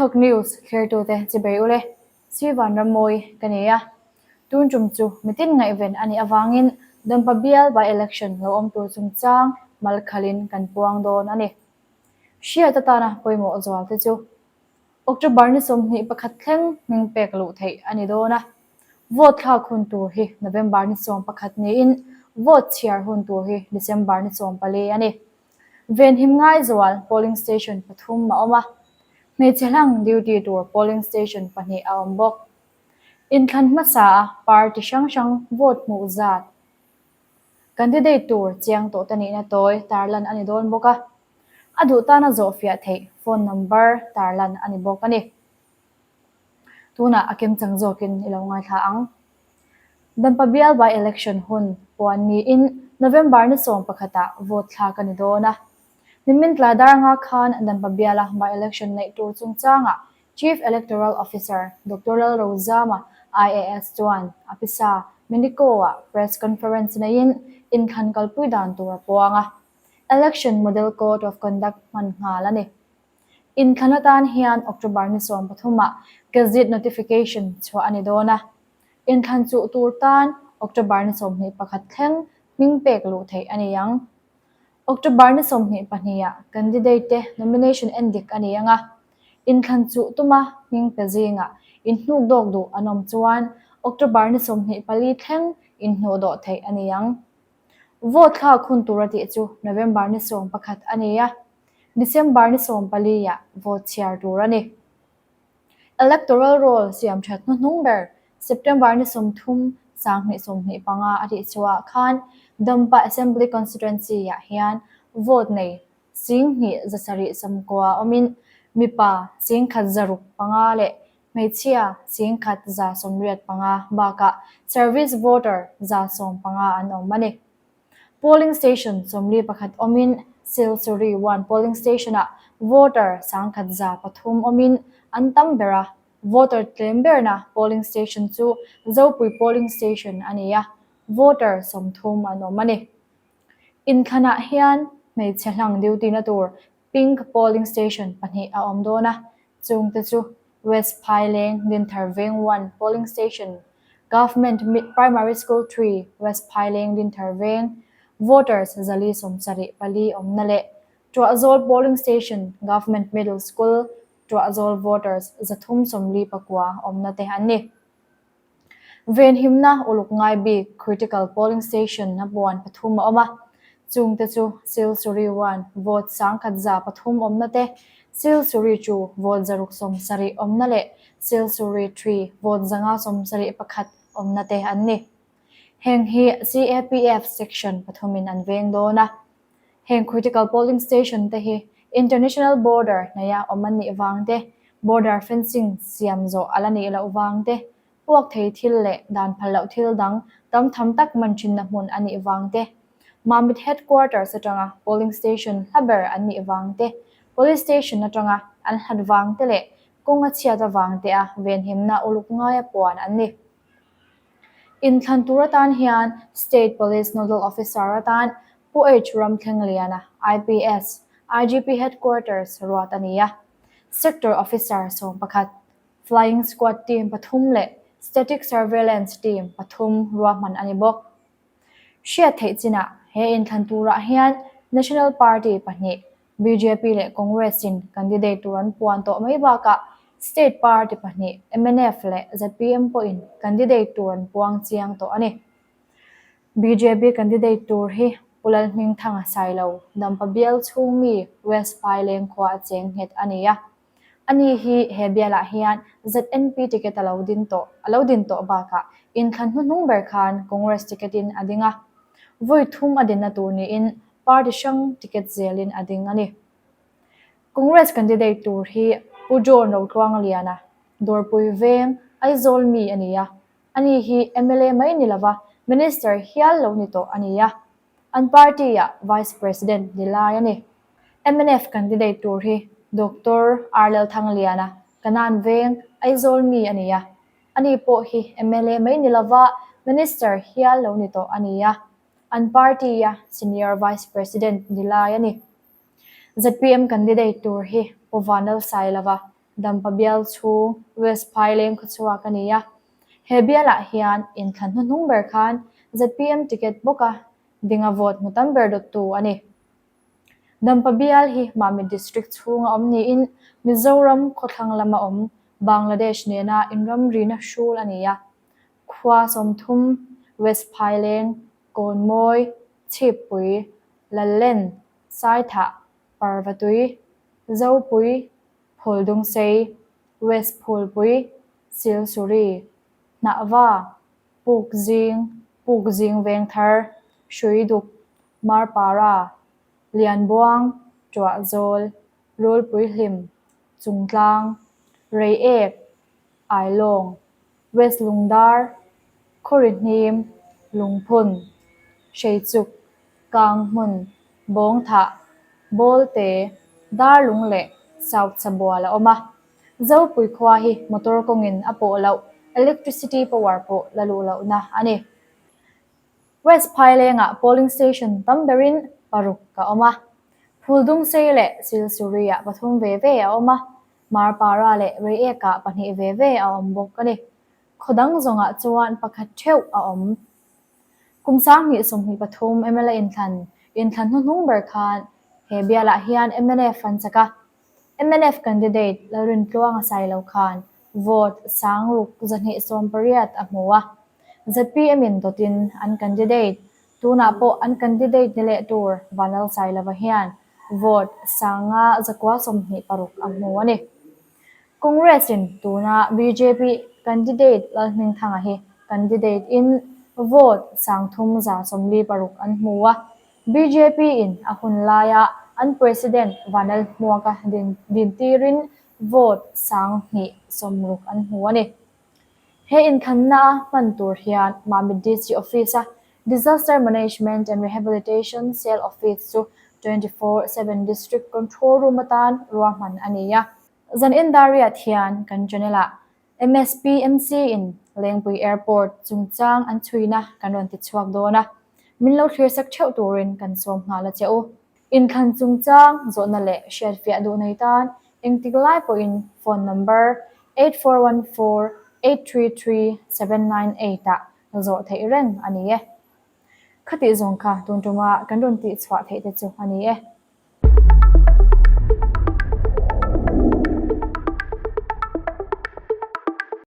Tuthlawk News thlirtute chibei ule, Sri Vanrammawi ka nei a. Tun tum chu mitin ngaihven a nih avangin Dampa bial by election lo awm tur chungchang mal khalin kan puang dawn a ni. Hriat atana pawimawh zualte chu October ni 21 thleng hming pek luh theih a ni dawn a. Vote thlak hun tur hi November ni 11 niin vote chhiar hun tur hi December ni 14 a ni. Venhim Ngaizual polling station pathum a awm a, hmeichhe hlang duty tur polling station pahnih a awm bawk. Inthlan hmasa a party hrang hrang vote hmuh zat candidate tur chiang tawh te nihna tawi tarlan a ni dawn bawk a, a duh tana zawhfiah theih phone number tarlan a ni bawk a ni. Tunah a kimchang zawkin i lo ngaithla ang. Dampa bial by election hun puan niin November ni 11 ah vote thlak a ni dawn a. Nimin tlai dar nga khan Dampa biala by election neih tur chungchangah Chief Electoral Officer Doctor Lalrozama IAS chuan a pisa Minico-ah press conference neiin inthlan kalpui dan tur a puang a. Election Model Code of Conduct hman nghal a ni. Inthlan atan hian October ni 13 ah Gazette Notification chhuah a ni dawn a. Inthlan chuh tur tan October ni 21 thleng hming pek luh theih a ni ang. October ni 22 ah candidate te nomination en dik a ni ang a. Inthlan chuh tuma hming pe zingah inhnuk dawk duh an awm chuan October ni 24 thleng inhnuhdawh theih a ni ang. Vote thlak hun tur a tih chu November ni 11 a ni a. December ni 14 ah vote chhiar tur a ni. Electoral roll siam that hnuhnung ber September ni 30 2025 a tih chhuah khan Dampa Assembly Constituency ah hian vote nei 7790 awmin mipa 1065 leh hmeichhia 1185 bakah service voter 115 an awm a ni. Polling station 41 awmin Silsuri 1 polling station-ah voter 1103 awmin an tam ber a, voter tlem berna polling station chu Zopui polling station a ni a, voter 30 an awm a ni. Inthlanah hian hmeichhe hlang duty-na tur pink polling station pahnih a awm dawn a, chungte chu West Phaileng Dinthar Veng 1 polling station, Government Primary School 3 West Phaileng Dinthar Veng, voters 474 awmna leh Tuahzawl polling station, Government Middle School, Tuahzawl voters 349 awmna te an ni. Venhimna uluk ngai bik critical polling station a puan pathum a awm a, chungte chu Silsuri 1 vote 1300 awmna te, Silsuri 2 vote 670 awmna leh Silsuri 3 vote 571 awmna te an ni. Heng hi CAPF section pathumin an veng dawn a. Heng critical polling station te hi international border hnaia awm an nih vang te, border fencing siam zawh a la nih loh vang te, puak thei thil leh dan phal loh thil dang tam tham tak man thinna hmun a nih vang te, Mamit headquarters atanga polling station hla ber an nih vang te, police station atanga an hlat vang te leh kawng a chhiat avang te a venhimna uluk ngaia puan an ni. Inthlan tur atan hian State Police Nodal Officer atan Pu H Ramthlengliana, IPS, IGP Headquarters ruat a ni a. Sector Officer 11, Flying Squad Team pathum leh Static Surveillance Team pathum ruahman a ni bawk. Hriat theih chinah he inthlan turah hian National Party pahnih BJP leh Congress-in candidate tur an puan tawh mai bakah state party pahnih mnf leh zpm pawhin candidate tur an puang chiang tawh a ni. BJP candidate tur hi Pu Lalhmingthanga Sailo, Dampa bial chhung mi West Phaileng khua a cheng nghet a ni a. Ani hi he bialah hian ZNP ticket a lo din tawh a lo din tawh bakah inthlan hnuhnung ber khan Congress ticket-in a ding a. Vawi thum a dinna tur niin party hrang ticket zelin a ding a ni. Congress candidate tur hi Pu John Rotluangliana, Dawrpui Veng, Aizawl mi a ni a. Ani hi mla mai ni lova Minister hial lo ni tawh a ni a. An party-ah Vice President ni lai a ni. Mnf candidate tur hi Doctor R Lalthangliana, Kanan Veng, Aizawl mi a ni a. Ani pawh hi mla mai ni lova Minister hial lo ni tawh a ni a. An party-a Senior Vice President ni lai a ni. Zpm candidate tur hi Pu Vanlalsailova. Dampa bial chhung West Phaileng khawchhuak a ni a. He bialah hian inthlan hnuhnung ber khan zpm ticket bawka dinga vote hmu tam ber dawttu a ni. Dampa bial hi Mamit District chhunga awm niin Mizoram khawthlang lama awm Bangladesh nena inramrina hrul a ni a. Khua 30, West Phaileng, Kawnmawi, Chhippui, Lallen, Saithah, Parvatui, Zopui, Phuldungsei, West Phulpui, Silsuri, Hnahva, Pukzing, Pukzing Vengthar, Hruiduk, Marpara, Lianbuang, Tuahzawl, Rulpuihlim, Chungtlang, Reiek, Ailawng, West Lungdar, Khawrihnim, Lungphun, Hreichuk, Kanghmun, Bawngthah, Bawlte, Darlung leh South Chabual a awm a. Zopui khua hi motor kawngin a pawh loh, electricity power pawh la luh lohna a ni. West Phailengah polling station tam berin paruk a awm a, Phuldungsei leh Silsuri-ah pathum ve ve a awm a, Marpara leh Reiek-ah pahnih ve ve a awm bawk a ni. Khaw dang zawngah chuan pakhat theuh a awm. Kum 2023 mla inthlan inthlan hnuhnung ber khan he bialah hian mnf an chak a, mnf candidate Lalrintluanga Sailo khan vote 68 a hmu a. ZPM in dawtin an candidate, tunah pawh an candidate ni leh tur Vanlalsailova hian vote 5926 a hmu a ni. Congress in tuna bjp candidate Lalhmingthanga hi candidate in vote 3146 an hmu a, bjp in a hun laia an president Vanlalhmuaka dintirin vote 2060 an hmu a ni. He inthlanna a hman tur hian Mamit DC Office-a Disaster Management and Rehabilitation Cell Office chu 24/7 District Control Room atan ruahman a ni a. Zan Indariat hian kan channel-ah MSPMC-in Lengpui Airport chungchang an chhuina kan rawn ti chhuak dawn a, min lo thlirsak theuh turin kan sawm nghal a che u. Inthlan chungchang zawhna leh hriatfiah duh nei tan engtik lai pawhin phone number 8414833798 ah zawh theih reng a ni e. Khatih zawng kha tun tuma kan rawn tihchhuah theih te chu a ni e.